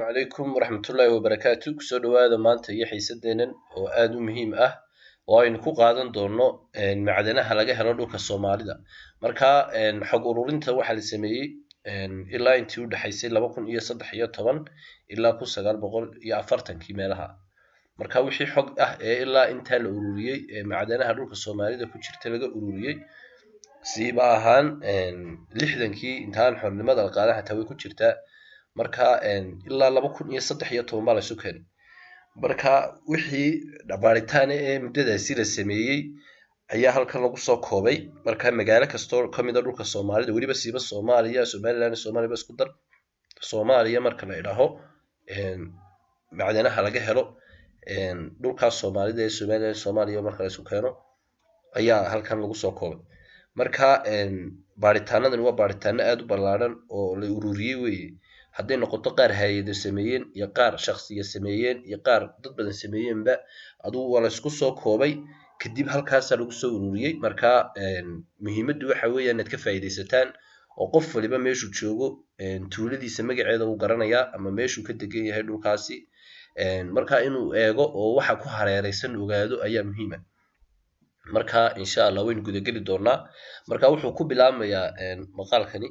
Calaykum waraxmatullaahi wabarakaatu. Kusoo dhawaada maanta iyo xiisadeennan oo aada u muhiim ah oo aynu ku qaadan doono macdanaha laga helo dhulka Soomaalida. Marka xog ururinta waxaa la sameeyey ilaa intii u dhexaysay 2013 ilaa 1940-kii meelaha. Marka wixii xog ah ee ilaa intaa la ururiyey ee macdanaha dhulka Soomaalida ku jirta laga ururiyey, siiba ahaan 60-kii intaan xornimada la qaadan xataa way ku jirtaa. Marka ilaa 2013 baa la isu keenay. Marka wixii baaritaan ee muddadaasi la sameeyey ayaa halkan lagu soo koobay. Marka magaalo kastoo kamid a dhulka Soomaalida, weliba siiba Soomaaliya, Somaliland, Soomaaliya ba isku dar, Soomaaliya marka la idhaaho, macdanaha laga helo dhulkaas Soomaalida ee Somaliland, Soomaaliya marka la isu keeno ayaa halkan lagu soo koobay. Marka baaritaanadani waa baaritaano aada u ballaadhan oo la ururiyey weeye, hadday noqoto qaar hay-ado sameeyeen iyo qaar shaksiya sameeyeen iyo qaar dad badan sameeyeenba, adugu waa la isku soo koobay, kadib halkaasaa lagu soo ururiyey. Marka muhiimaddu waxa weeya inaad ka faa'iidaysataan oo qof waliba meeshuu joogo tuuladiisa magaceeda uu garanayaa ama meeshuu ka degan yahay dhulkaasi. Marka inuu eego oo waxa ku hareereysan ogaado ayaa muhiima. Marka insha Allah waynu gudageli doonaa. Marka wuxuu ku bilaabmayaa maqaalkani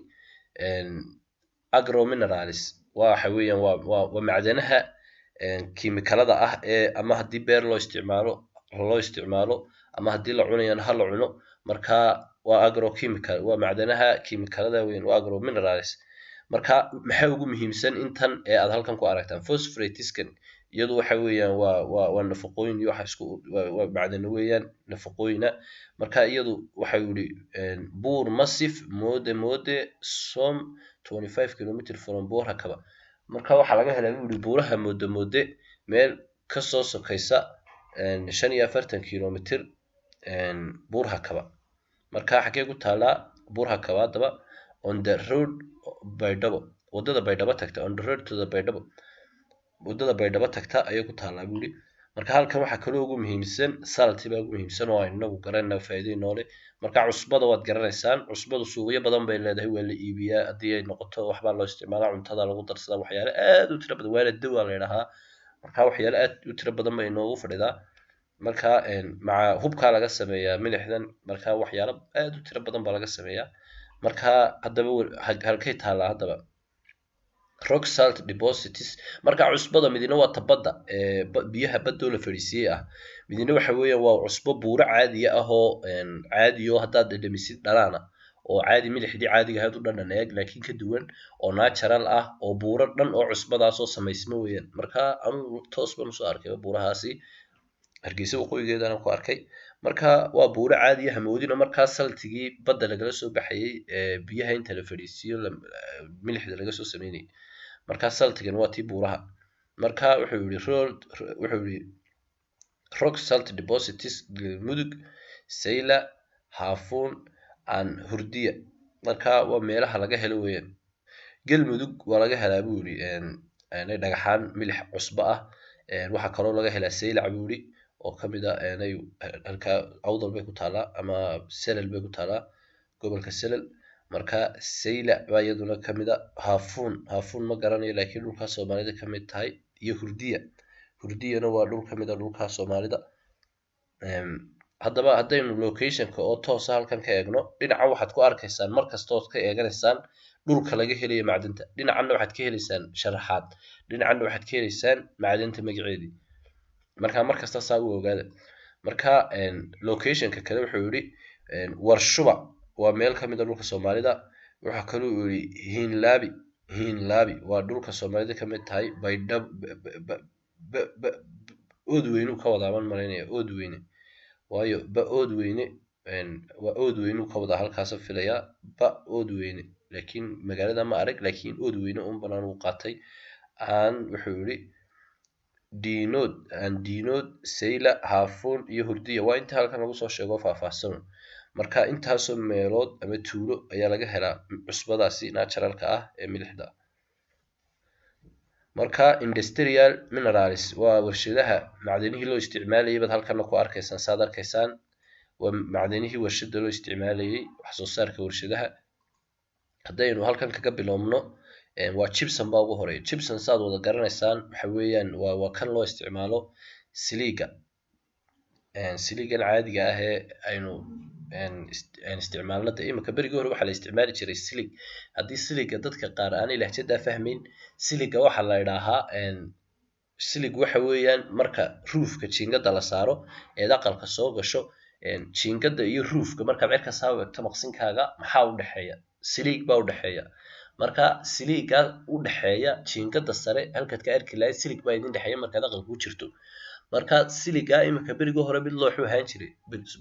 agrominerals. Waxa weeyaan waa macdanaha kiimikalada ah ee ama haddii beer loo isticmaalo ama haddii la cunayana ha la cuno. Marka waa agrochemical, waa macdanaha kiimikalada weyn, waa agrominerals. Marka maxaa ugu muhiimsan intan ee aad halkan ku aragtaan? Phosphates-kan iyadu waxa weeyaan waa nafaqooyin iyo waxa isku waa macdano weeyaan nafaqooyina. Marka iyadu waxa uu yihi Buur Massif, Mode Mode, some 25 kilometer from Buurakaba. Marka waxaa laga helaa buu yihi buuraha Mode Mode, meel kasoo sokaysa 45 kilomitr Buurhakaba. Marka xagee ku taalaa Buurhakaba haddaba? On the road Baydhabo, wadada Baydhabo tagta, on the road to the Baydhabo, wadada Baydhabo tagta ayay ku taalaa buu yihi. Marka halkan waxaa kaloo ugu muhiimsan salt baa ugu muhiimsan oo aynu inagu garanayna faa'iido noole. Marka cusbada waad garanaysaan, cusbadu suuqyo badan bay leedahay, waa la iibiyaa, haddii ay noqoto waxbaa loo isticmaalaa, cuntada lagu darsadaa, waxyaalo aad u tiro badan, waana dawa la yidhahaa. Marka waxyaalo aad u tiro badan bay inoogu fadhidaa. Marka maca hubkaa laga sameeyaa milixdan. Marka waxyaalo aad u tiro badan baa laga sameeyaa. Marka haddaba halkay taallaa haddaba rock salt deposits? Marka cusbada midina waa tabadda ee biyaha badoo la fadhiisiiyey ah, midina waxa weeyaan waa cusbo buuro caadiya ah oo caadiyo haddaad dhadhamisid dhalaana oo caadi milixdii caadiga ahayd u dhadhan eeg, laakiin ka duwan oo natural ah oo buuro dhan oo cusbadaasoo samaysmo weeyaan. Marka anugu toos baan usoo arkay buurahaasi, Hargeysa waqooyigeedana ku arkay. Marka waa buuro caadiya, hamoodina markaa salt-igii badda lagala soo baxayey ee biyaha inta la fadhiisiiyo milixda laga soo sameynayay. Marka salt-igan waa tii buuraha. Marka wuxuu yihi road, wuxuu yihi rock salt deposits Galmudug, Sayla, Haafuun and Hurdiya. Marka waa meelaha laga helo weeyaan. Galmudug waa laga helaa buu yihi dhagaxaan milix cusbo ah. Waxaa kaloo laga helaa Saylac buu yihi oo kamid ah halkaa Awdal bay ku taalaa ama Selal bay ku taalaa, gobolka Selal. Marka Saylac baa iyaduna kamid a. Haafuun, Haafuun ma garanayo, laakiin dhulkaa Soomaalida kamid tahay. Iyo Hurdiya, Hurdiyana waa dhul kamid a dhulkaa Soomaalida. Haddaba haddaynu location-ka oo toosa halkan ka eegno, dhinacan waxaad ku arkaysaan mar kasta ood ka eeganaysaan dhulka laga helayo macdanta, dhinacanna waxaad ka helaysaan sharaxaad, dhinacanna waxaad ka helaysaan macdanta magaceedii. Marka mar kasta saa u ogaada. Marka location-ka kale wuxuu yihi Warshuba waa meel ka mid a dhulka Soomaalida. Waxaa kaloo uu yihi Hiinlaabi, Hiinlaabi waa dhulka Soomaalida ka mid tahay. Baydhab, Oodweynu ka wadaa baan malaynaya, Oodweyne, waayo ba Oodweyne waa Oodweynu ka wadaa halkaasa filayaa ba Oodweyne, laakiin magaalada ma arag, laakiin Oodweyne un banaan uu qaatay aan. Wuxuu yihi Diinood aan Diinood, Sayla, Haafuun iyo Hurdiya, waa inta halkan lagu soo sheego faahfaahsan. Marka intaasoo meelood ama tuulo ayaa laga helaa cusbadaasi natural-ka ah ee milixda. Marka industrial minerals waa warshadaha macdanihii loo isticmaalayay baad halkana ku arkaysaan. Saad arkaysaan waa macdanihii warshada loo isticmaalayay, wax soo saarka warshadaha. Haddaynu halkan kaga bilowno Waa gypsum baa ugu horeeya. Gypsum saad wada garanaysaan waxa weeyaan waa kan loo isticmaalo siliiga, siliigan caadiga ah ee aynu isticmaalno. De iminka berigii hore waxaa la isticmaali jiray silig. Haddii siliga dadka qaar aanay lahjadaa fahmayn, siliga waxaa la idhaahaa, silig waxa weeyaan marka roofka jiingada la saaro eed aqalka soo gasho, jiingada iyo roofka markaad cirka saa u eegto maqsinkaaga, maxaa u dhexeeya? Siliig baa u dhexeeya. Marka siliiga u dhexeeya jiingada sare halkaad ka arki lahayd, silig baa idin dhexeeya markaad aqalka ku jirto. Marka siliga iminka berigii hore mid looxu ahaan jiray,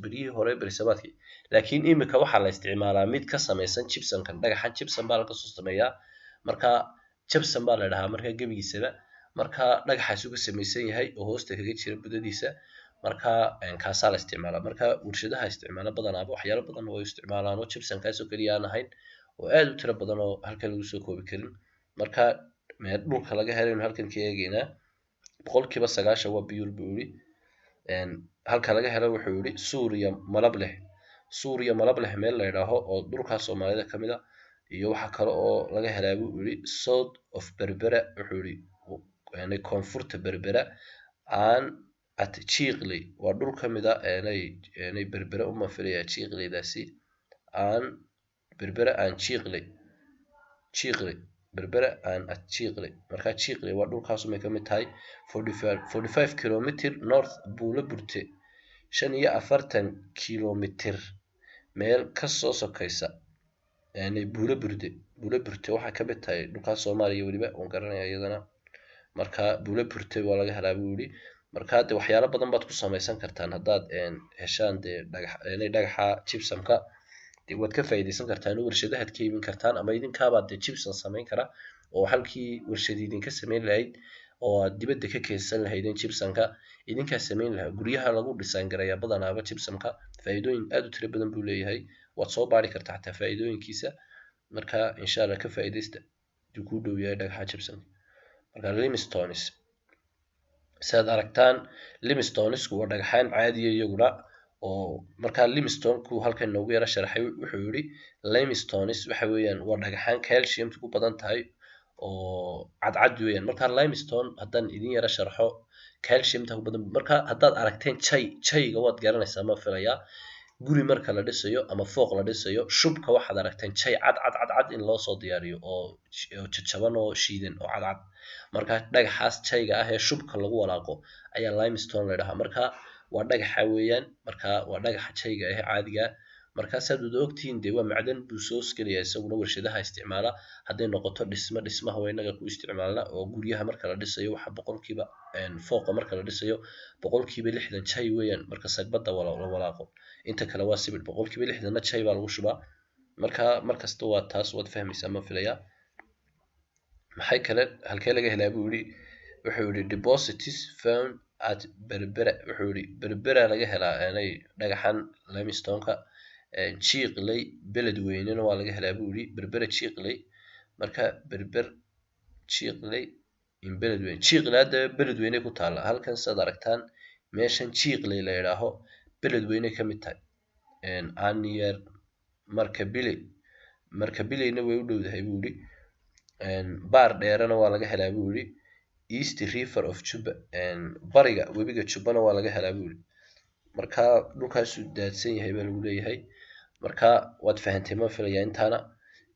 berigii hore, berisamaadkii, laakiin iminka waxaa la isticmaalaa mid ka samaysan gypsumkan. Dhagaxan gypsum baa laga soo sameeyaa. Marka gypsum baa la dhahaa marka gebigiisaba. Marka dhagaxaas uu ka samaysan yahay oo hoosta kaga jira budadiisa, marka kaasaa la isticmaalaa. Marka warshadaha isticmaala badanaaba waxyaalo badan way isticmaalaan oo gypsumkaas oo keliya aan ahayn, oo aad u tiro badan oo halkan lagu soo koobi karin. Marka dhulka laga helaynu halkan ka eegaynaa. 90% waa pure buu yidhi. Halka laga helo wuxuu yidhi Suuriya malab leh, Suuriya malab leh meel la yidhaaho oo dhulkaas Soomaalida ka mid a. Iyo waxa kale oo laga helaa buu yidhi south of Berbera, wuxuu yidhi koonfurta Berbera, aan at Jiiqley, waa dhul ka mid a nay Berbera uma filaya Jiiqleydaasi, aan Berbera aan Jiiqley, Jiiqley, Berbera aan at Jiiqley. Marka Jiiqley waa dhulkaas umay ka mid tahay. 45 kilometer north Buulo Burte, 45 kilometer meel kasoo sokaysa yani Buulo Burde. Buulo Burte waxay ka mid tahay dhulkaas Soomaaliya weliba, waan garanaya iyadana. Marka Buulo Burte waa laga helaa buu yidhi. Marka de waxyaalo badan baad ku samaysan kartaan haddaad heshaan dee dhagax, dhagaxa gypsumka. Dee waad ka faa'iidaysan kartaan oo warshadahaad ka iibin kartaan, ama idinkaabaa dee gypsum samayn kara, oo halkii warshad idinka samayn lahayd oo aad dibadda ka keensan lahaydeen gypsumka, idinkaa samayn lahaa. Guryaha lagu design garayaa badanaaba gypsumka. Faa'iidooyin aad u tiro badan buu leeyahay, waad soo baari kartaa xataa faa'iidooyinkiisa. Marka insha Allah ka faa'iidaysta haduu kuu dhow yahay dhagaxa gypsumka. Marka limestones, sidaad aragtaan, limestonesku waa dhagaxaan caadiya iyaguna oo markaa limestoneku halkan noogu yara sharaxay. Wuxuu yidhi limestones waxa weeyaan waa dhagaxaan calcium ku badan tahay oo cadcad weeyaan. Marka limestone haddaan idin yara sharxo, calciumta ku badan. Marka haddaad aragteen jay, jayga waad garanaysaa ma filayaa. Guri marka la dhisayo ama fooq la dhisayo, shubka waxaad aragteen jay cad cad cad cad in loo soo diyaariyo oo jajaban oo shiidan oo cadcad. Marka dhagaxaas jayga ah ee shubka lagu walaaqo ayaa limestone la dhahaa. Marka waa dhagaxa weeyaan. Marka waa dhagaxa jayga ah caadiga. Marka saad wada ogtihiin dee waa macdan buu soo gelaya isaguna. Warshadaha isticmaala hadday noqoto dhismo, dhismaha waa inaga ku isticmaalna, oo guryaha marka la dhisayo waxa boqolkiiba, fooqa marka la dhisayo, 60% jay weeyaan. Marka sagbada la walaaqo, inta kale waa sibir, 60%-na jay baa lagu shubaa. Marka markasta waa taas, waad fahmaysaa ma filayaa. Maxay kale, halkee laga helaa buu yidhi? Wuxuu yidhi deposits found at Berbera. Wuxuu yidhi Berbera laga helaa inay dhagaxan limestoneka. Jiiqley Beledweynena waa laga helaa buu yidhi. Berbera, Jiiqley. Marka Berber, Jiiqley in Beledweyne. Jiiqley hadda Beledweyne ku taalla. Halkan sidaad aragtaan, meeshan Jiiqley la yidhaaho Beledweyne ka mid tahay. Aniyer Markabile, Markabileyna way u dhowdahay buu yidhi. Baar Dheerena waa laga helaa buu yidhi. East River of Juba, bariga webiga Jubbana waa laga helaa buu yidhi. Marka dhulkaasuu daadsan yahay baa lagu leeyahay. Marka waad fahantay ma filaya intaana.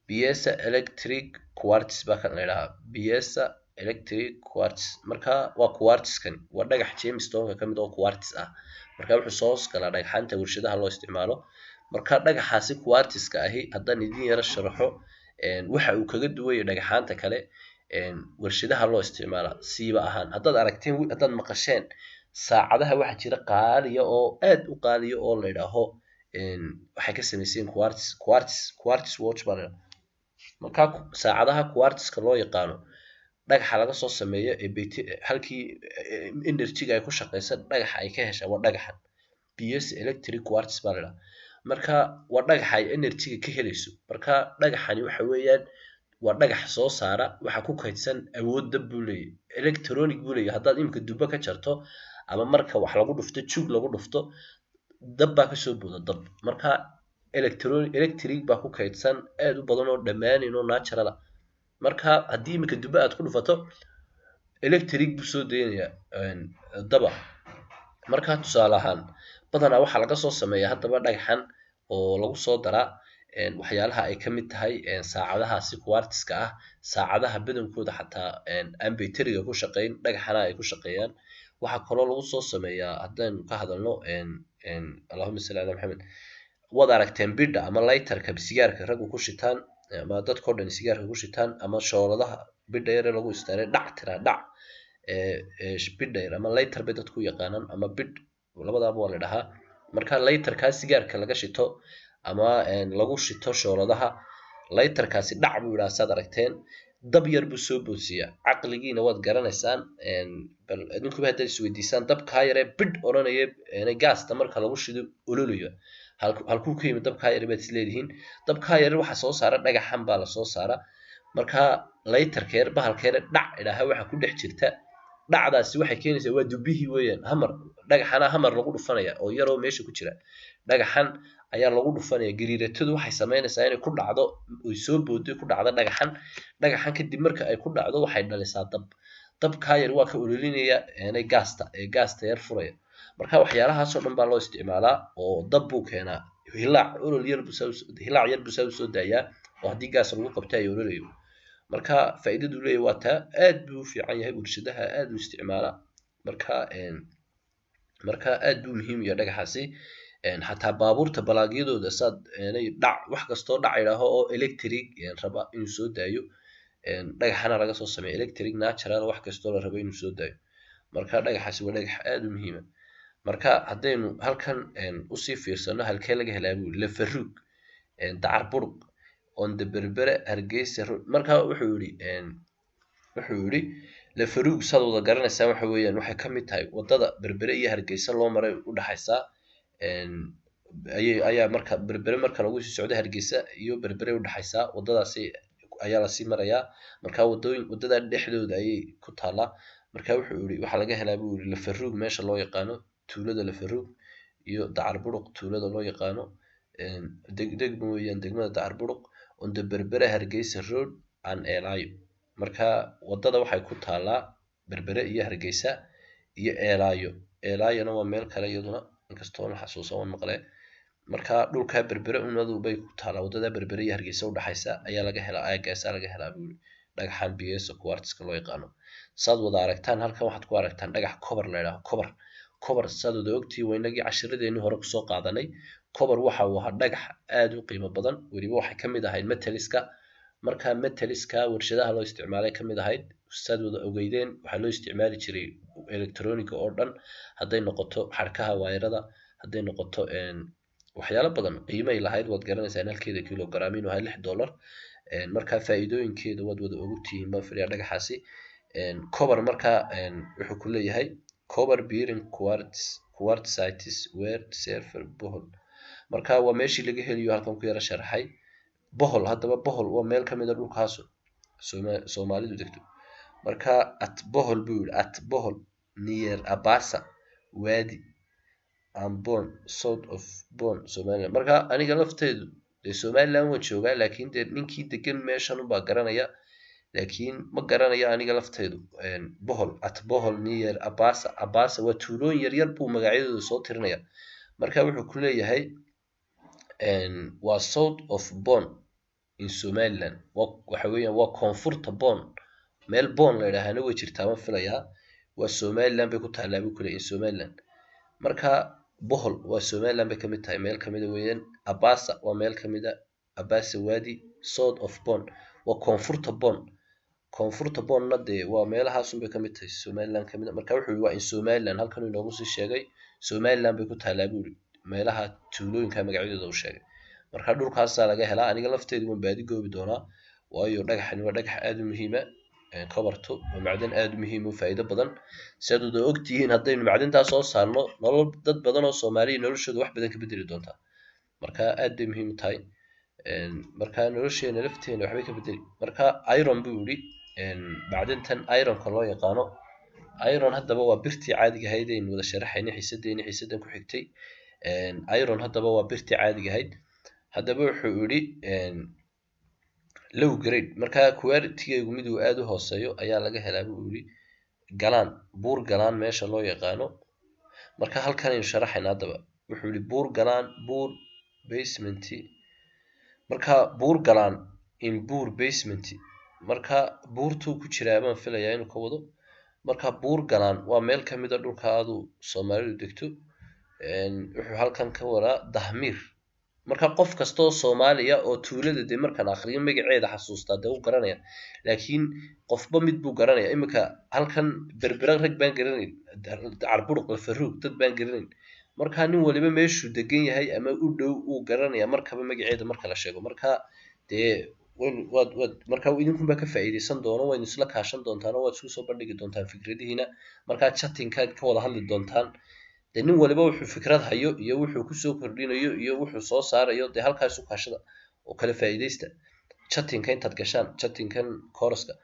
Piezoelectric quartz baa kan la idhahaa, piezoelectric quartz. Marka waa quartzkan, waa dhagax gemstoneka ka mid oo quartz ah. Marka wuxuu soo hoos galaa dhagxaanta warshadaha loo isticmaalo. Marka dhagaxaasi quartzka ahi, haddaan idin yaro sharaxo waxa uu kaga duwaya dhagaxaanta kale, warshadaha loo isticmaala siiba ahaan. Haddaad aragteen, haddaad maqasheen, saacadaha waxaa jira qaaliya oo aad u qaaliya oo la idhaaho waxay ka samaysan quartz, quartz watch baa la idhaha. Marka saacadaha quartzka loo yaqaano, dhagaxa laga soo sameeyo ee beti halkii energy-ga ay ku shaqeysa, dhagaxa ay ka heshaa waa dhagaxan piezoelectric quartz baa la idhaha. Marka waa dhagaxa ay energy-ga ka helayso. Marka dhagaxani waxa weeyaan waa dhagax soo saara waxa ku kaydsan awood dab buu leeyahy, electronic buu leeyahy. Haddaad imika dubo ka jarto ama marka wax lagu dhufto, jug lagu dhufto, dab baa kasoo booda, dab. Marka electronic, electric baa ku kaydsan aad u badan oo dhammaanayn oo natural ah. Marka haddii iminka dubbe aad ku dhufato, electric buu soo daynayaa daba. Marka tusaale ahaan badanaa waxaa laga soo sameeyaa haddaba dhagaxan oo lagu soo daraa waxyaalaha ay ka mid tahay saacadahaasi quartzka ah. Saacadaha badankooda xataa aan bayteriga ku shaqeyn dhagaxana ay ku shaqeeyaan. Waxaa kaloo lagu soo sameeyaa, haddaynu ka hadalno, allahuma salli ala Maxamed, waad aragteen bidha ama lighterka sigaarka raggu ku shitaan ama dadkao dhan sigaarka ku shitaan, ama shooladaha bidha yare lagu istaaray dhac tiraa dhac, bidha yar ama lighter bay dadku u yaqaanaan ama bidh, labadaaba waa la dhahaa. Marka lighterkaa sigaarka laga shito ama lagu shito shooladaha, lighterkaasi dhac buu yidhaha, saad aragteen dab yar buu soo boodsiiyaa. Caqligiina waad garanaysaan. Bal idinkuba haddaad isweydiisaan, dabkaa yaree bidh odhanaya gaasta marka lagu shido ololayo, halkuu ka yimid dabkaa yare baad isleedihiin. Dabkaa yare waxaa soo saara dhagaxan baa lasoo saara. Marka lighterka yar, bahalka yare dhac idhaaha, waxa ku dhex jirta dhacdaasi waxay keenaysaa waa dubbihii weeyaan. Hammer, dhagaxana hammer lagu dhufanaya oo yaroo meesha ku jira, dhagaxan ayaa lagu dhufanaya. Gariiratadu waxay samaynaysaa inay ku dhacdo, oy soo boodo, ku dhacdo dhagaxan. Dhagaxan kadib marka ay ku dhacdo, waxay dhalisaa dab. Dabkaa yar waa ka ololinaya gaasta ee gaasta yar furaya. Marka waxyaalahaasoo dhan baa loo isticmaalaa oo dab buu keenaa, hilaac olol yar buu, hilaac yar buu saa usoo daayaa oo haddii gaas lagu qabto ay ololayo. Marka faa'iidadu leeyahay waa taa, aad buu u fiican yahay, warshadaha aad u isticmaala. Marka aad buu muhiim u yahay dhagaxaasi. Xataa baabuurta balaagyadooda saad dhac, wax kastoo dhac idhaaho oo electric raba inuu soo daayo, dhagaxana laga soo sameeya electric natural, wax kastoo la rabo inuu soo daayo. Marka dhagaxaasi waa dhagax aad u muhiima. Marka haddaynu halkan usii fiirsano, halkee laga helaa buu? Lafaruug, Dacar Buruq, on the Berbere Hargeysa Road. Marka wuxuu yidhi Lafaruug, saad wada garanaysaa, waxa weeyaan waxay ka mid tahay wadada Berbere iyo Hargeysa loo maray u dhaxaysaa ayay ayaa marka Berbere marka lagu sii socdo, Hargeysa iyo Berbere udhaxaysaa wadadaasi ayaa lasii marayaa. Marka wadooyin wadada dhexdooda ayay ku taalaa. Marka wuxuu yidhi waxaa laga helaa buu yidhi Lafaruug, meesha loo yaqaano tuulada Lafaruug iyo Dacar Buruq tuulada loo yaqaano, degmo weeyaan, degmada Dacar Buruq, on the Berbere Hargeysa Road and Eelaayo. Marka wadada waxay ku taalaa Berbere iyo Hargeysa iyo Eelaayo. Eelaayona waa meel kale iyaduna, inkastoo la xasuusan waan maqlee. Marka dhulka Berbere unadu bay ku taalaa, wadada Berbere iyo Hargeysa udhaxaysa ayaa laga helaa, aagaasaa laga helaa buu yidhi dhagaxan piezo quartzka loo yaqaano. Saad wada aragtaan, halkan waxaad ku aragtaan dhagax copper la yidhaho. Copper, copper saad wada ogtihiin, waa inagii cashiradeenii hore kusoo qaadanay. Copper waxa uu ahaa dhagax aad u qiimo badan, weliba waxay ka mid ahayd metaliska. Marka metaliska warshadaha loo isticmaalay ka mid ahayd, saad wada ogeydeen, waxaa loo isticmaali jiray electronica oo dhan, hadday noqoto xadhkaha waayarada, hadday noqoto waxyaalo badan. Qiimay lahayd, waad garanaysaan, halkeeda kilogram inuu ahaa $6. Marka faa'iidooyinkeeda waad wada ogtihiin baan filaya dhagaxaasi copper. Marka wuxuu ku leeyahay copper bearing quartzites were server Bohol. Marka waa meeshii laga heliyo halkan ku yara sharaxay Bohol. Haddaba Bohol waa meel kamid a dhulkaas Soomaalidu degto. Marka at Bohol buu yidhi, at Bohol near Abasa Wadi and Bon, south of Bon, Somaliland. Marka aniga lafteedu dee Somaliland waan joogaa, laakiin dee ninkii degan meeshan unbaa garanaya, laakiin ma garanayo aniga lafteedu Bohol. At Bohol near Abasa. Abasa waa tuulooyin yaryar buu magacyadooda soo tirinaya. Marka wuxuu ku leeyahay waa south of Bon in Somaliland, waxa weeyaan waa koonfurta Bon. Meel Bon la yidhaahana way jirtaa ma filayaa. Waa Somaliland bay ku taallaa buu ku leeyahay, in Somaliland. Marka Bohol waa Somaliland bay kamid tahay, meel kamida weeyaan. Abasa waa meel kamida, Abasa Wadi, south of Bon, waa koonfurta Bon. Koonfurta Bonna dee waa meelahaasun bay kamid tahay, Somaliland kamid a. Marka wuxuu yihi waa in Somaliland, halkan uu inoogu sii sheegay Somaliland bay ku taallaa buu yihi, meelaha tuulooyinka magacyadooda uu sheegay. Marka dhulkaasaa laga helaa. Aniga lafteedu waan baadi goobi doonaa, waayo dhagaxani waa dhagax aada u muhiima. Coppertu waa macdan aada u muhiim u faa'iido badan, siaad wada ogtihiin. Haddaynu macdantaa soo saarno, nolol dad badan oo Soomaaliya noloshooda wax badan ka bedeli doontaa. Marka aad bay muhiim u tahay. Marka nolosheena lafteena waxbay ka bedeli. Marka iron buu yidhi, macdantan ironka loo yaqaano. Iron haddaba waa birtii caadiga ahayd aynu wada sharaxaynay xiisadeeni xiisadan ku xigtay. Iron haddaba waa birtii caadiga ahayd. Haddaba wuxuu yidhi Low grade, marka quality-geegu mid uu aada u hooseeyo ayaa laga helaa, buu yidhi, Galaan, Buur Galaan meesha loo yaqaano. Marka halkan aynu sharaxayna haddaba. Wuxuu yihi Buur Galaan, Buur basement. Marka Buur Galaan in Buur basement, marka buurtuu ku jiraa baan filayaa inuu ka wado. Marka Buur Galaan waa meel ka mid a dhulka aadu Soomaalidu degto. Wuxuu halkan ka wadaa Dahmiir. Marka qof kastoo Soomaaliya oo tuulada dee markaan akhriyo magaceeda xasuustaa, dee u garanaya, laakiin qofba mid buu garanaya. Iminka halkan Berbera rag baan garanayn, Carburuq, Lafaruug dad baan garanayn. Marka nin waliba meeshuu degan yahay ama u dhow uu garanaya markaba magaceeda marka la sheego. Marka dee waad marka idinkun baa ka faa'iidaysan doono, waynu isla kaashan doontaan oo waad isku soo bandhigi doontaan fikradihiina. Markaa chattingkaad ka wada hadli doontaan. Dee nin waliba wuxuu fikrad hayo iyo wuxuu kusoo kordhinayo iyo wuxuu soo saarayo, dee halkaa isu kaashada oo kala faa'iidaysta chattingka intaad gashaan, chattingkan course-ka.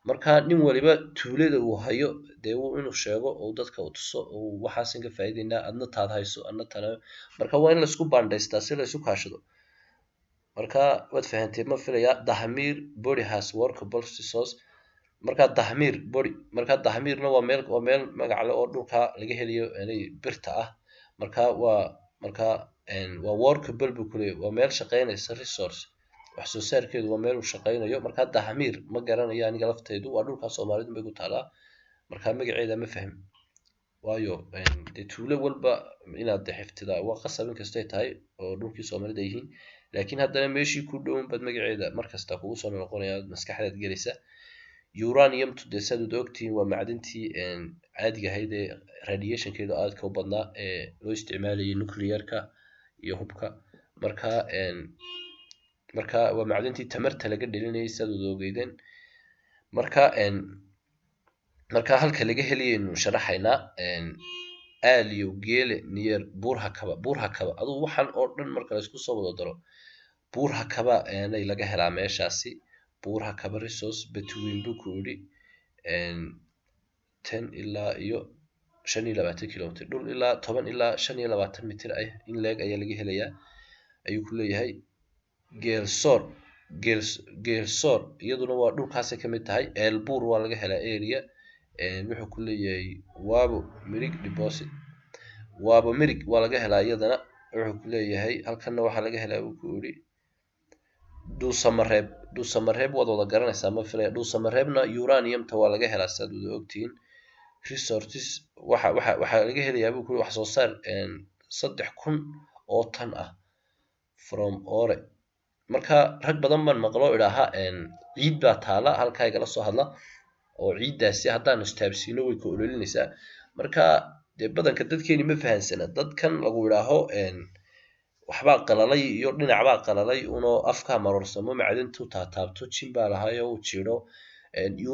Marka nin waliba tuulada uu hayo dee inuu sheego oo dadka uu tuso oo waxaasan ka faa'iidaynaa, adna taad hayso, adna tana. Marka waa in laisku baandhaystaa si laysu kaashado. Marka waad fahanteen ma filayaa. Dahmiir body has workable resource. Marka Dahmiir body, marka Dahmiirna waa meel magac leh oo dhulka laga helayo birta ah. Marka waa marka waa workable buu kuleeyahay, waa meel shaqeynaysa, resource wax soo saarkeedu waa meel uu shaqeynayo. Marka Dahmiir ma garanayo aniga lafteydu, waa dhulka Soomaalidu bay ku taalaa. Marka magaceeda ma fahmi waayo. Dee tuulo walba inaad xifdidaa waa qasab, inkastay tahay oo dhulkii Soomaalida yihiin, laakiin haddana meeshii ku dhown baad magaceeda markasta kugu soo noqonaya, maskaxdaad gelaysa. Uraniumtu dee saad wada ogtihiin waa macdantii caadiga ahayd ee radiationkeedu aadka u badnaa ee loo isticmaalayay nuclearka iyo hubka. Marka waa macdantii tamarta laga dhalinayay, saad wada ogeydeen. Marka halka laga helayaynu sharaxaynaa. Aaliyo Geele near Buurhakaba. Buurhakaba adugu waxaan oo dhan marka laysku soo wada daro, Buurhakaba aanay laga helaa meeshaasi. Buurhakaba resource between buu ku yidhi 10 ilaa iyo 25 kilometer, dhul ilaa 10 ilaa 25 mitir ah in leeg ayaa laga helayaa, ayuu ku leeyahay. Geelsoor, Geelsoor iyaduna waa dhulkaasay kamid tahay. Eelbuur waa laga helaa area. Wuxuu ku leeyahay Waabo Mirig deposit, Waabo Mirig waa laga helaa iyadana, wuxuu ku leeyahay. Halkanna waxaa laga helaa, buu ku yidhi, Dhuusamareeb. Dhuusamareeb waad wada garanaysaa ma filaya. Dhuusamareebna uraniumta waa laga helaa, sidaad wada ogtihiin. Resources waxa laga helayaa, buu ku yidhi, wax soo saar 3000 oo tan ah from ore. Marka rag badan baan maqlo idhaaha ciid baa taala halkaa, igala soo hadla oo ciiddaasi haddaan istaabsiino way ka ololinaysaa. Marka dee badanka dadkeeni ma fahansana. Dadkan lagu idhaaho waxbaa qalalay iyo dhinacbaa qalalay unoo afkaa maroorsamo, macdantu taataabto, jin baa lahayo uu jiro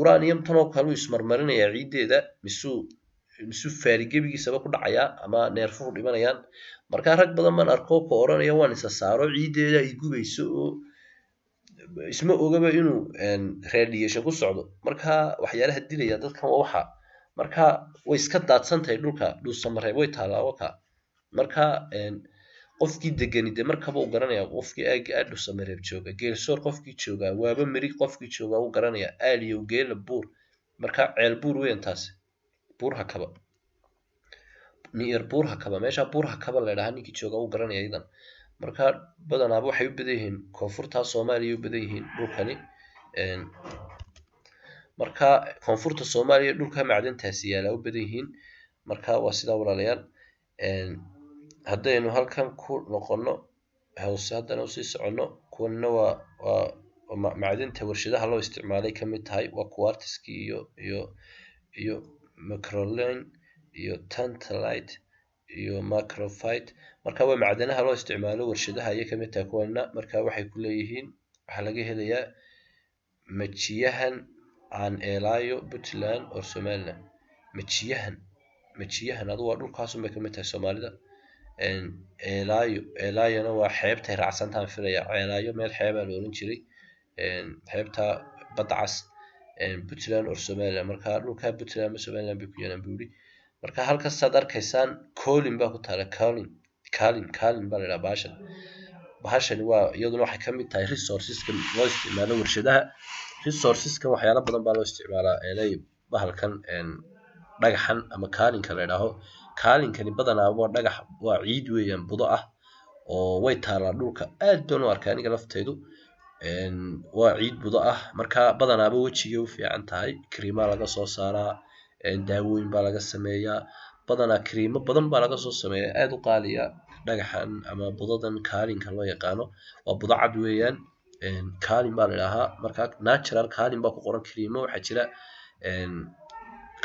uranium tan oo kale uu ismarmarinayaa ciiddeeda, misuu faarigebigiisaba ku dhacayaa ama neerfuhu dhimanayaan. Marka rag badan baan arko ka oranaya waan isa saaro, ciiddeeda ay gubayso, oo isma ogaba inuu radiation ku socdo. Marka waxyaalaha dilaya dadkan waa waxa. Marka way iska daadsan tahay dhulka Dhuusamareeb, way taalaa waka. Marka qofkii degani dee markaba uu garanaya, qofkii aagga aad Dhuusamareeb jooga, Geelsoor qofkii joogaa, Waaba Mirig qofkii joogaa wuu garanaya. Aaliyow Geela Buur, marka Ceel Buur weyn taasi. Buur Hakaba, near Buur Hakaba, meesha Buur Hakaba la idhaha ninkii jooga wuu garanaya iyadan. Marka badanaaba waxay u badan yihiin koonfurta Soomaaliya u badan yihiin dhulkani. Marka koonfurta Soomaaliya dhulka macdantaasi yaala u badan yihiin. Marka waa sidaa, walaalayaal. Haddaynu halkan ku noqono hoose, haddana usii soconno, kuwanna waa macdinta warshadaha loo isticmaalay kamid tahay. Waa quartzkii iyo microlin iyo tantalite iyo microphyte. Marka waa macdanaha loo isticmaalo warshadaha ayay kamid tahay kuwanna. Marka waxay ku leeyihiin waxaa laga helayaa Majiyahan aan Eelaayo, Puntland or Somaliland. Majiyahan, Majiyahan adu waa dhulkaasun bay kamid tahay Soomaalida. Eelaayo, Eelaayona waa xeebtay raacsantaan filaya. Ceelaayo meel xeebaa la oran jiray, xeebta Badda Cas. Puntland or Somaliland, marka dhulka Puntland ama Somaliland bay ku yaalaan, buu yidhi. Marka halkasaad arkaysaan kaolin baa ku taala. Kaolin, kaolin, kaolin baa la idhaha baashan. Bahashani waa iyaduna waxay ka mid tahay resourceska loo isticmaalo warshadaha. Resourceska waxyaalo badan baa loo isticmaalaa. Eenay bahalkan dhagaxan ama kaolinka la idhaaho, kaolinkani badanaa waa dhagax, waa ciid weeyaan, budo ah oo way taalaa dhulka. Aad baan u arkay aniga laftaydu. Waa ciid budo ah. Marka badanaaba wejigay u fiican tahay, kariimaa laga soo saaraa, daawooyin baa laga sameeyaa, badanaa kariimo badan baa laga soo sameeyaa aad u qaaliya. Dhagaxan ama budadan kaolinka loo yaqaano waa budo cad weeyaan, kaolin baa la idhaahaa. Marka natural kaolin baa ku qoran. Kariimo waxaa jira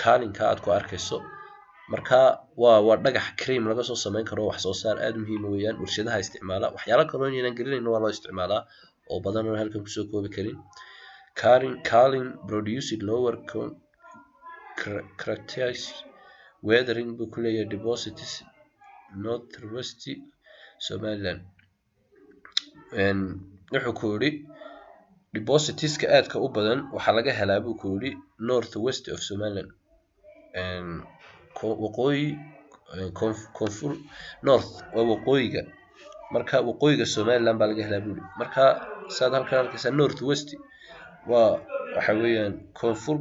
kaolinka aad ku arkayso. Marka waa dhagax cream laga soo sameyn karo, wax soo saar aad muhiim u weeyaan, warshadaha isticmaala. Waxyaalo kaloo inaan gelinayno waa loo isticmaalaa oo badan oo halkan kusoo koobi karin. Kaolin produced lower Cretaceous weathering buu ku leeyahay deposits northwest Somaliland. Wuxuu ku yidhi depositska aadka u badan waxaa laga helaa, buu ku yidhi, north west of Somaliland, waqooyi koonfur, north waa waqooyiga. Marka waqooyiga Somaliland baa laga helaa buu yidhi. Marka saad halkan arkaysaa, north west waa waxa weeyaan koonfur.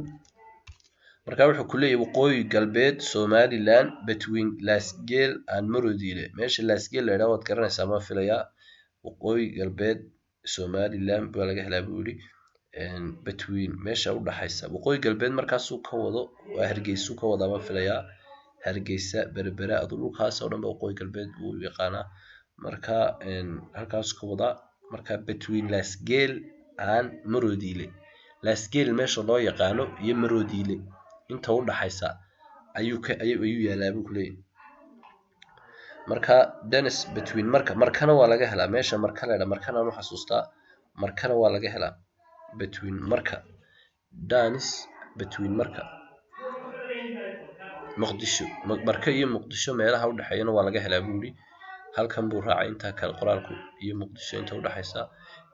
Marka wuxuu ku leeyahay waqooyi galbeed Somaliland, between Laasgeel and Maroodiile. Meesha Laasgeel la yidhaha waad garanaysaa ma filayaa. Waqooyi galbeed Somaliland baa laga helaa buu yidhi, between meesha u dhaxaysa waqooyi galbeed. Markaasuu ka wado waa Hargeysuu ka wadaa ma filayaa. Hargeysa, Berbera, adu dhulkaas oo dhan ba waqooyi galbeed buu u yaqaanaa. Marka halkaasuu ka wadaa. Marka between Laasgeel and Maroodiile, Laasgeel meesha loo yaqaano iyo Maroodiile inta u dhaxaysa ayuu ka ayuu yaalaa, buu ku leeyahay. Marka dense between marka markana waa laga helaa meesha marka la yidhaha. Markana aan u xasuustaa, markana waa laga helaa. Between marka, dense between marka Muqdisho, Marka iyo Muqdisho meelaha u dhexeeyana waa laga helaa buu yidhi. Halkan buu raacay intaa kale qoraalku, iyo Muqdisho inta u dhexaysa.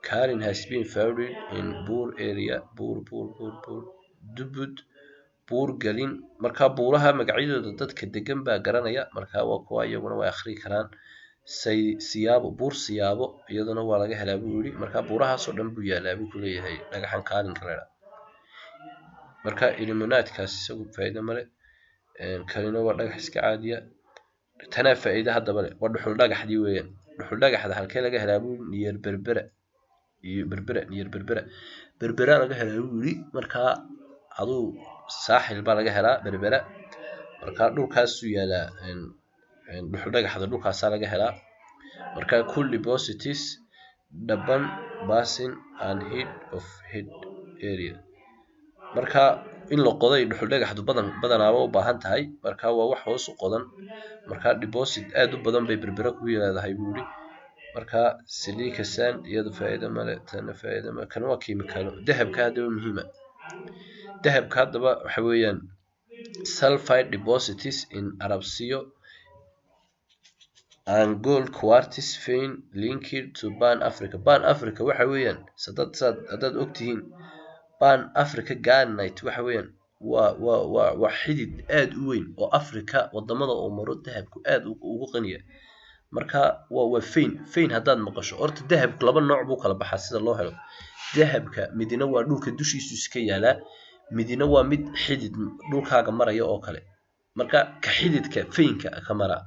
Kaolin has been found in Buur area, Buur Buur Buur Buur Dubud, Buur Galin. Marka buuraha magacyadooda dadka degan baa garanaya. Marka waa kuwa iyaguna way akhri karaan. Say Siyaabo, Buur Siyaabo iyaduna waa laga helaa buu yidhi. Marka buurahaasoo dhan buu yaalaa, buu ku leeyahay, dhagaxan kaolinka la yidhaha. Marka illuminatkaas isagu faa'iido male. Kanina waa dhagax iska caadiya. Tanaa faa'iido haddaba leh, waa dhuxul dhagaxdii weeyaan. Dhuxul dhagaxda halkee laga helaa buu? Near Berbera iyo Berbera, near Berbera, Berbera laga helaa buu yidhi. Markaa aduu saaxil baa laga helaa Berbera. Marka dhulkaasuu yaalaa dhuxul dhagaxda, dhulkaasaa laga helaa. Marka coal deposits Dhaban basin and head of head area. Marka in la qoday dhuxul dhagaxdu badan badanaaba u baahan tahay. Marka waa wax hoos u qodan. Marka deposit aad u badan bay Berbera ku leedahay, buu yidhi. Marka silica sand iyadu faa'iido male, tana faa'iido male. Kan waa kiimikaalo. Dahabka haddaba muhiima. Dahabka haddaba waxa weeyaan sulfide deposits in Arabsiyo and gold quartz vein linked to Pan Africa. Pan Africa waxa weeyaan, sadad saad haddaad ogtihiin, Pan Africa granite waxa weeyaan waa xidid aad u weyn oo Africa wadamada uu maro dahabku aad ugu qaniya. Marka waa vein. Vein haddaad maqasho, horta dahabku laba nooc buu kala baxaa sida loo helo dahabka. Midina waa dhulka dushiisu iska yaalaa, midina waa mid xidid dhulkaaga maraya oo kale. Marka ka xididka veinka ka mara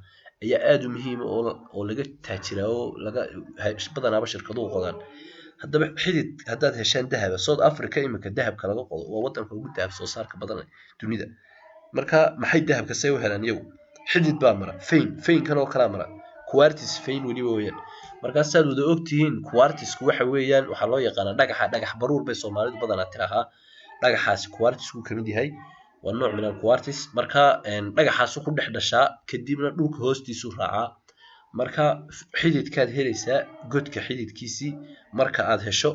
ayaa aad u muhiima oo laga taajiraa oo laga badanaaba shirkaduhu qodaan. Haddaba xidid haddaad heshaan dahaba, South Africa iminka dahabka laga qodo, waa wadanka ugu dahab soo saarka badan dunida. Marka maxay dahabka say u helaan iyagu? Xidid baa mara, vein, veinkan oo kalaa mara, quartz vein weliba weeyaan. Markaa saad wada ogtihiin, quartzku waxa weeyaan waxaa loo yaqaanaa dhagaxa dhagax baruur bay Soomaalidu badanaa tirahaa. Dhagaxaasi quartzku kamid yahay, waa nooc min al quartz. Marka dhagaxaasu ku dhex dhashaa, kadibna dhulka hoostiisu raacaa. Marka xididkaad helaysaa, godka xididkiisii marka aad hesho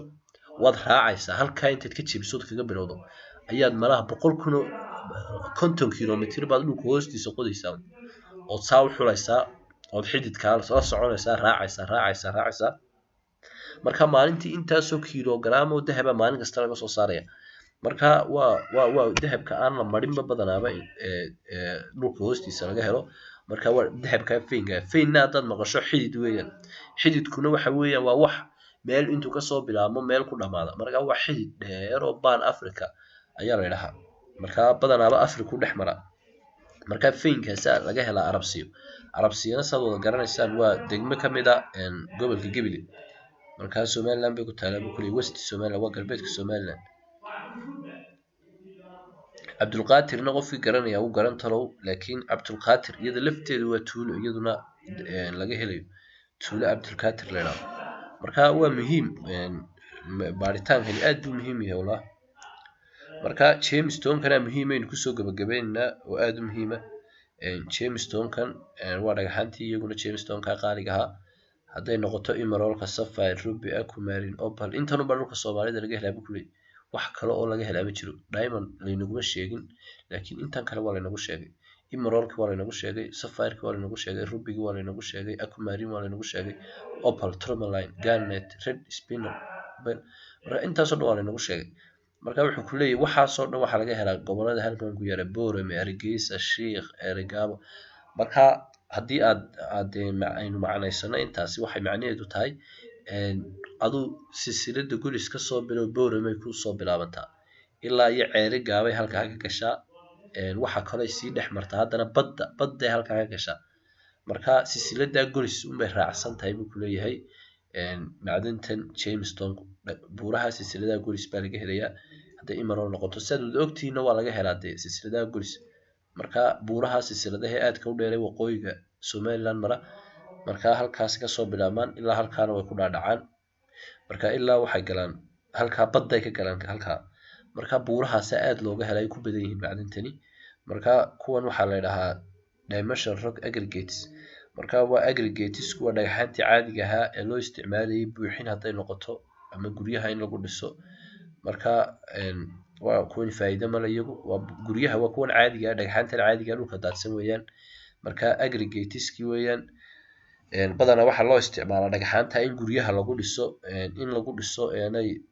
waad raacaysaa. Halkaa intaad ka jebisood kaga bilowdo ayaad malaha 100,050 kilomitir baad dhulka hoostiisa qodaysaa, ood saa u xulaysaa, ood xididkaa la soconaysaa, raacaysaa, raacaysaa, raacaysaa. Marka maalintii intaasoo kilogram oo dahaba maalin kasta laga soo saaraya. Marka waa dahabka aan la marinba badanaaba dhulka hoostiisa laga helo. Marka waa dahabka veinka. Veinna haddaad maqasho, xidid weeyaan. Xididkuna waxa weeyaan waa wax meel intuu kasoo bilaabmo meel ku dhamaada. Marka waa xidid dheer oo Pan Africa ayaa la idhahaa. Marka badanaaba Africa u dhex mara. Marka veinkaasa laga helaa Arabsiyo. Arabsiyana, saad wada garanaysaan, waa degmo ka mid a gobolka Gebile. Markaa Somaliland bay ku taalaa buu kuleeyay. West Somaliland waa galbeedka Somaliland. Cabdulqaadirna qofkii garanaya wuu garan talow, laakiin Cabdulqaadir iyada lafteedu waa tuulo iyaduna laga helayo, tuulo Cabdulqaadir la idhaahdo. Marka waa muhiim, baaritaankani aad buu muhiim yahay wallah. Marka gemstonekana muhiim aynu kusoo gabagabaynaynaa oo aada u muhiima. Gemstonekan waa dhagaxaantii iyaguna gemstoneka qaaliga ahaa, hadday noqoto emeraldka, sapphire, ruby, aquamarine, opal. Intanuba dhulka Soomaalida laga helaa buu kuleeyay. Wax kale oo laga helaa ma jiro. Diamond laynaguma sheegin, laakiin intan kale waa laynagu sheegay. Emeraldki waa laynagu sheegay, sapphireki waa laynagu sheegay, rubygi waa laynagu sheegay, aquamarine waa laynagu sheegay, opal, tourmaline, garnet, red spinel. Marka intaasoo dhan waa laynagu sheegay. Marka wuxuu ku leeyahy waxaasoo dhan waxaa laga helaa gobolada halkan ku yaala: Borame, Hargeysa, Shiikh, Erigabo. Marka haddii aad aynu macnaysano, intaasi waxay macnaheedu tahay aduu silsilada Gulis kasoo bilow, Boramay kusoo bilaabantaa ilaa iyo Ceeri Gaabay halkaa ka gashaa. Waxa kaloo sii dhex martaa haddana badda, badday halkaa ka gashaa. Marka silsilada Golis unbay raacsan tahay buu kuleeyahay macdantan gemstone. Buuraha silsiladaha Golis baa laga helayaa hadday emerald noqoto. Sidaad wada ogtihiinna waa laga helaa dee silsiladaha Golis. Marka buuraha silsiladaha aadka u dheeray waqooyiga Somaliland mara, marka halkaas kasoo bilaabmaan ilaa halkaana way ku dhaadhacaan. Marka ilaa waxay galaan halkaa, badday ka galaan halkaa. Marka buurahaasa aada looga helay, ay ku badan yihiin macdantani. Marka kuwan waxaa la idhahaa dimension rock aggregates. Marka waa aggregates, kuwa dhagaxaantii caadiga ahaa ee loo isticmaalayay buuxin hadday noqoto ama guryaha in lagu dhiso. Marka waa kuwan faa'iido male iyagu, waa guryaha, waa kuwan caadiga ah, dhagaxaantan caadiga ah dhulka daadsan weeyaan. Marka aggregateski weeyaan. Badanaa waxaa loo isticmaalaa dhagaxaanta in guryaha lagu dhiso, in lagu dhiso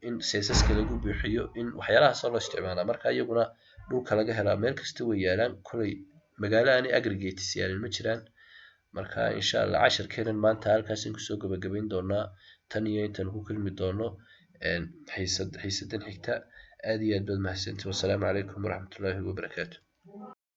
in seesaska lagu buuxiyo, in waxyaalahaas loo isticmaalaa. Marka iyaguna dhulka laga helaa, meel kasta way yaalaan. Koley magaalo aanay aggregates yaalin ma jiraan. Marka insha Allah casharkeenan maanta halkaasaan kusoo gabagabayn doonaa. Tan iyo intaan ku kulmi doono xiisad xiisadan xigta, aad iyo aad baad mahadsantihin. Wasalaamu calaykum waraxmatullaahi wabarakaatu.